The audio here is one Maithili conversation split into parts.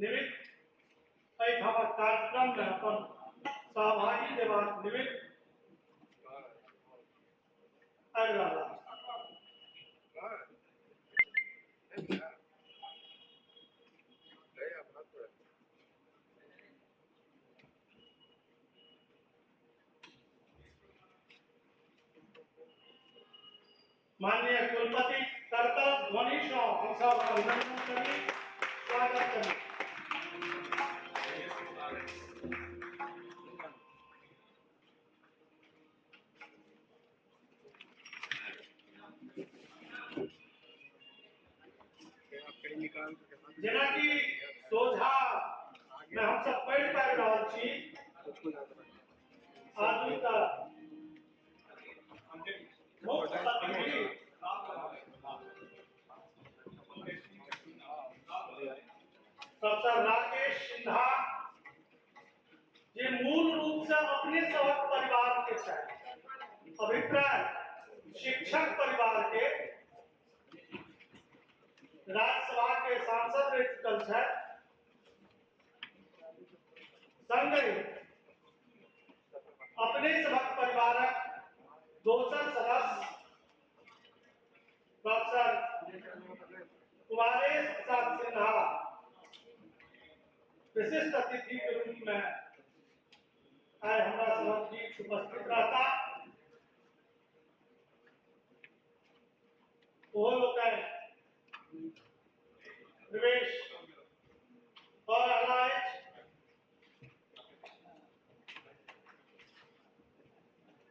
निमित्त एहिठामक कार्यक्रममे अपन सहभागी देबाक निमित्त आबि रहला। माननीय कुलपति करतल ध्वनि सँ हमसब अभिनंदन करी, स्वागत करी। जेनाकि सोझा मे हमसब पढ़ि पाबि रहल छी, आजुक मुख्य अतिथि प्रोफेसर राकेश सिन्हा, जे मूल रूप से अपने सबक परिवार के छथि, अभिप्राय शिक्षक परिवार के, राज्यसभा के सांसद रहि चुकल छथि, संगहि अपने सबक परिवारक दोसर सदस्य प्रोफेसर कुमारेश प्रसाद सिन्हा विशिष्ट अतिथि के रूप में आइ हमरा सबक बीच उपस्थित रहता। ओहो लोकनि प्रवेश कऽ रहला अछि।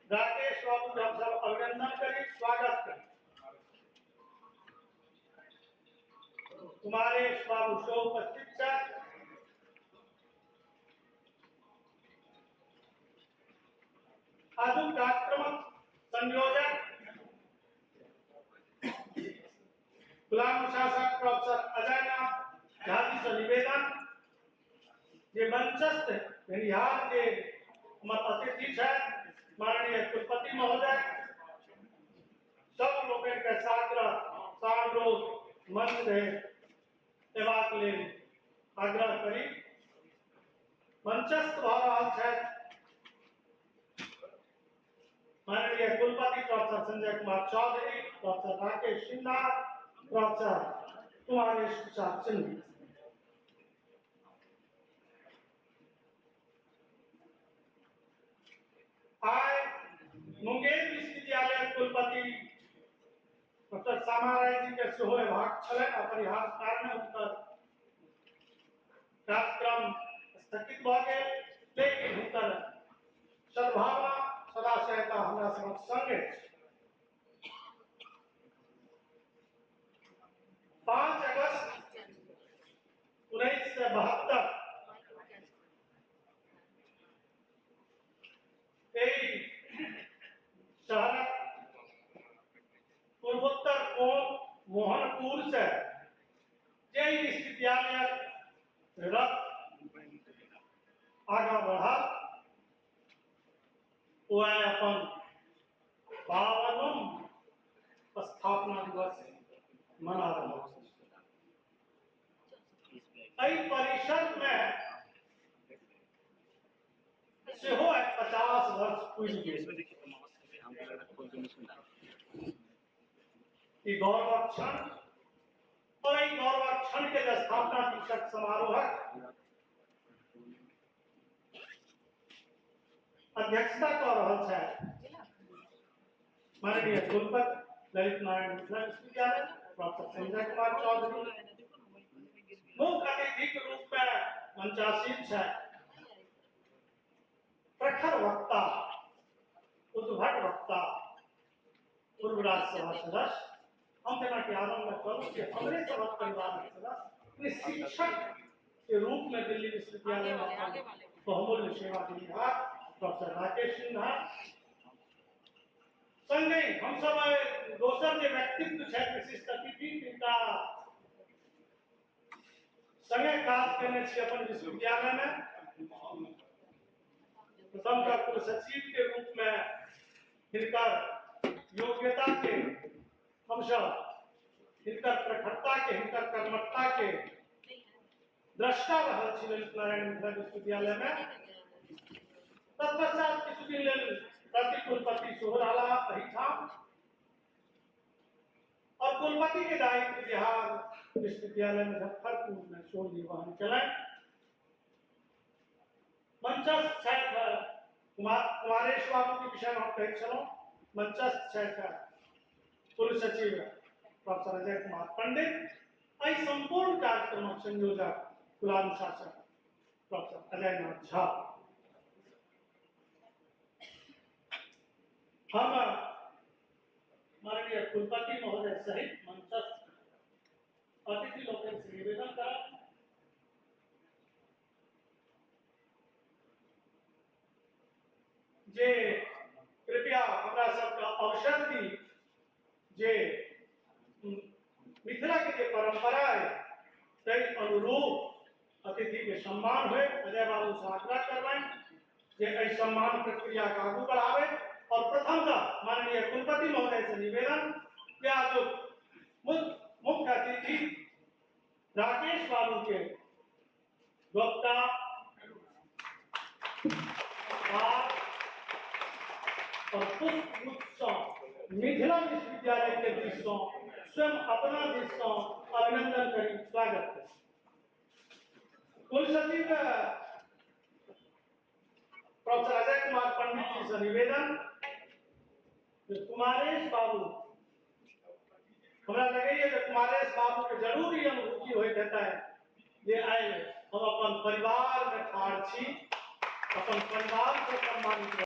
राकेश बाबू के हम सब अभिनंदन करी, स्वागत करी। कुमारेश बाबू सेहो उपस्थित छथि। आजुक कार्यक्रमक संयोजक कुलानुशासक प्रोफेसर अजय नाथ झा जी से निवेदन जे मंचस्थ भेनिहार के हमर अतिथि छथि माननीय कुलपति महोदय, सब लोकनि के साग्रह सानुरोध मंच धरि एबाक लेल आग्रह करी। मंचस्थ भऽ रहल छथि माननीय कुलपति professor Sanjay Kumar Chaudhary, professor Rakesh Sinha, professor Kumaresh Prasad Sinha. आइ मुंगेर विश्वविद्यालय कुलपति डॉक्टर श्यामा राय जी के सेहो अयबाक छलनि, अपरिहार्य कारण हुनकर कार्यक्रम स्थगित भऽ गेल, लेकिन हुनकर सद्भावना सदाशयता हमरा सबक संग अछि। 5 अगस्त 1972 एहि शहरक पूर्वोत्तर कोण मोहनपुर से जाहि विश्वविद्यालयक रथ आगाँ बढ़ल, ओ आइ अपन 52 स्थापना दिवस मना रहल अछि। एहि परिसर में सेहो आइ 50 वर्ष पुरि गेल। ई गौरवक क्षण और एहि गौरवक क्षण के जे स्थापना दिवसक समारोहक अध्यक्षता कऽ रहल छथि माननीय कुलपति ललित नारायण मिथिला विश्वविद्यालय प्रोफेसर संजय कुमार चौधरी, मुख्य अतिथि के रूप में मंचासीन छथि प्रखर वक्ता, उद्भट वक्ता, पूर्व राज्यसभा सदस्य। हम जेना कि आरंभ में कहलहुँ कि हमरे सबक परिवार के सदस्य शिक्षक के रूप में दिल्ली विश्वविद्यालय में अपन बहुमूल्य सेवा देनिहार प्रोफेसर राकेश सिन्हा, संगहि हम सब दोसर जे व्यक्तित्व छथि विशिष्ट अतिथि, तिनका संगे काज केने छी अपन विश्वविद्यालय में, प्रथमतः कुलसचिव के रूप में हिनकर योग्यता के हमसब, हिनकर प्रखरता के, हिनकर कर्मठता के द्रष्टा रहल छी ललित नारायण मिथिला विश्वविद्यालय में। तत्पश्चात किछु दिन लेल प्रति कुलपति सेहो रहला एहिठाम और कुलपति के दायित्व बिहार विश्वविद्यालय मुजफ्फरपुर में सेहो निर्वहन केलनि। मंचस्थ छथि कुमारेश बाबू के विषय में हम कहैत छलहुँ। मंचस्थ छथि कुल सचिव प्रोफेसर अजय कुमार पंडित। एहि संपूर्ण कार्यक्रमक संयोजक कुलानुशासक प्रोफेसर अजय नाथ झा। हम माननीय कुलपति महोदय सहित मंचस्थ अतिथि लोकनि से निवेदन करब जे कृपया हमरा सबके अवसर दी जे मिथिला के जे परंपरा है ताहि अनुरूप अतिथि के सम्मान होए। अजय बाबू से आग्रह करबनि जे एहि सम्मान प्रक्रिया के आगू बढ़ावे और प्रथमतः माननीय कुलपति महोदय से निवेदन कि आज मुख्य अतिथि राकेश बाबू के वक्ता और पुष्प गुच्छ मिथिला विश्वविद्यालय के दिस स्वयं अपना दिस अभिनंदन करी स्वागत करी। कुल सचिव प्रोफेसर अजय कुमार पंडित जी से निवेदन कुमारेश बाबू, हमरा लगैए जे कुमारेश बाबू के जरूर ई अनुभूति होइत हेतै जे आइ हम अपन परिवार में ठाढ़ छी, अपन परिवार से सम्मानित।